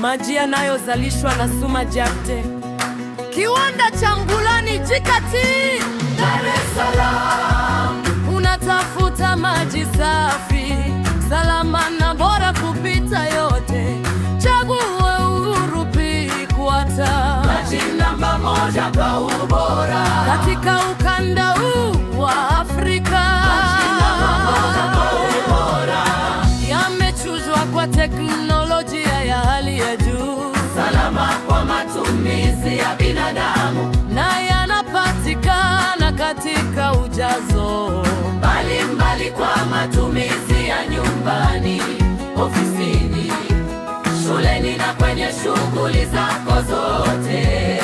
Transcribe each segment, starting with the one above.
Maji yanayozalishwa na Suma Jafte, kiwanda cha Mgulani JKT, Dar es Salaam. Unatafuta maji safi, salama na bora kupita yote, chagua Uhuru Peak Water. Maji namba moja kwa ubora katika ukanda huu wa Afrika. Maji namba moja kwa ubora, yamechujwa kwa teknolojia ya hali ya juu, salama kwa matumizi ya binadamu, na yanapatikana katika ujazo mbalimbali kwa matumizi ya nyumbani, ofisini, shuleni na kwenye shughuli zako zote.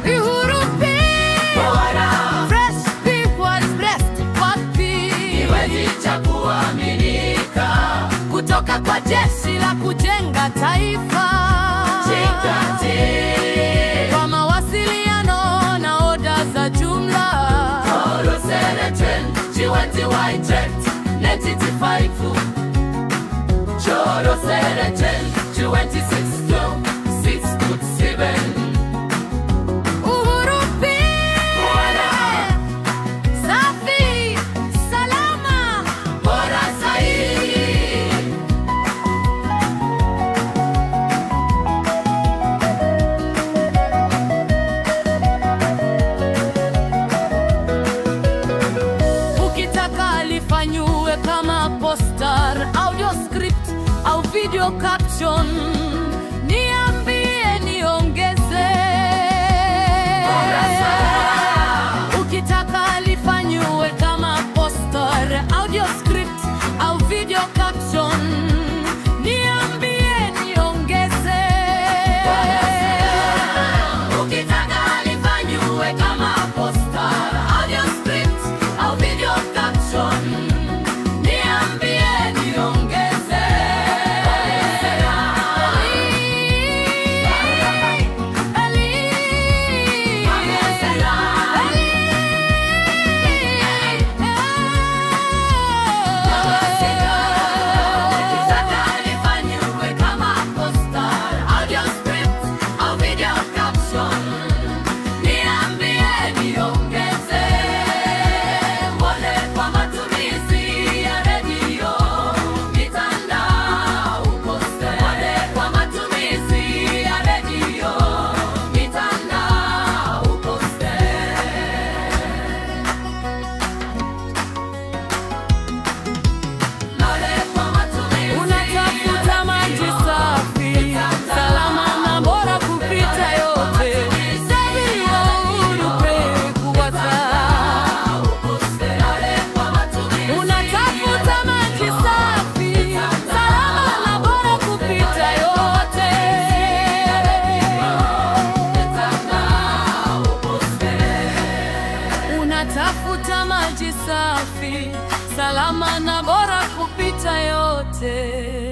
Uhuru Peak Bora, Fresh Peak was blessed kwa kiwezi cha kuaminika kutoka kwa jeshi la kujenga taifa JKT. Kwa mawasiliano na oda za jumla, Uhuru Peak, safi, salama, bora zaidi. Ukitaka alifanywe kama poster, audio script au video caption, niambie niongeze. Ukitaka alifanywe kama poster, audio script au video caption, niambie niongeze. Ukitaka alifanywe kama poster, audio script au video caption, niambie niongeze. Ukitaka alifanywe kama poster, audio script au video caption, niambie niongeze. Wale kwa matumizi ya redio, mitandao, poster. Wale kwa matumizi ya redio, mitandao, poster. Unatafuta maji safi, salama na bora kupita yote, chagua Uhuru Peak Water. Unatafuta maji safi, salama na bora kupita yote. Unatafuta maji safi, salama na bora kupita yote.